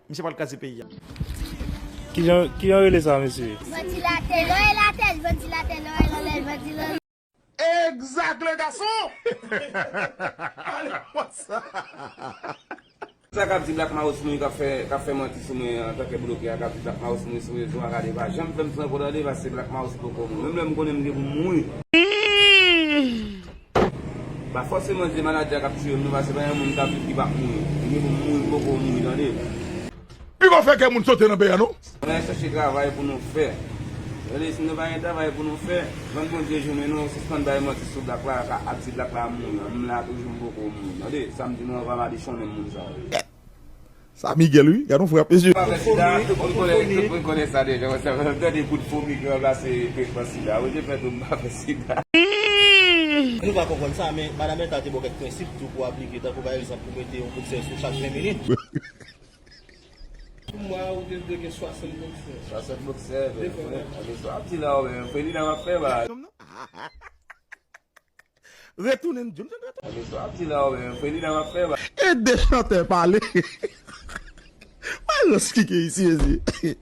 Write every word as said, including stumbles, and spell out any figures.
Misye pral kraze peyi a. Kijan kijan rele sa mesye? Vantilatè, lè w e latè, vantilatè, lè w e latè, vantilatè. Exact, le garçon! Allez, what's up? Sa k ap di Black Mouse mouri, k ap fè k ap fè manti sou mwen antanke blokè a, k ap di Black Mouse mouri sou rezo a, gade, pa janm fè m fè anko tande, paske Black Mouse poko mouri. Menm lè m konnen m gen pou m mouri. Pa fòseman se maladi a k ap tiye m non, paske pa gen moun k ap viv ki p ap mouri. M gen pou m mouri, m poko mouri, tande. Pi pa fè kè moun sote nan peyi a non. Nou al chèche travay pou nou fè. Tande, si nou pa gen travay pou nou fè, vann Bondye jounen nou, sispann bay manti sou Black la, ka ap di Black la mouri. M la toujou, m poko mouri. Tande, sa m di nou an va madichonnen moun sa yo. Sa Miguel wi, gade yon frè ap mesye. Pa fè sida, tout moun konnen, tout moun konnen sa deja. Wè sa, tande kout fomi ki ranplase tretman sida. Bondye fè tou m pa fè sida. Nou pa konprann sa, men Madan Mèta te ba w kèk prensip tou pou aplike, tankou pa egzanp pou mete yon boksè sou chak ven minit. Pou mwa, ou te dwe gen swasant boksè. Swasant boksè, men, men, men, sa w ap di la, men, Frelina w ap fè, ba. Retounen m di w m te trete. Men, sa w ap di la, men, Frelina w ap fè, ba. Ede chantè pale. Wè rans ki gen isi, isi.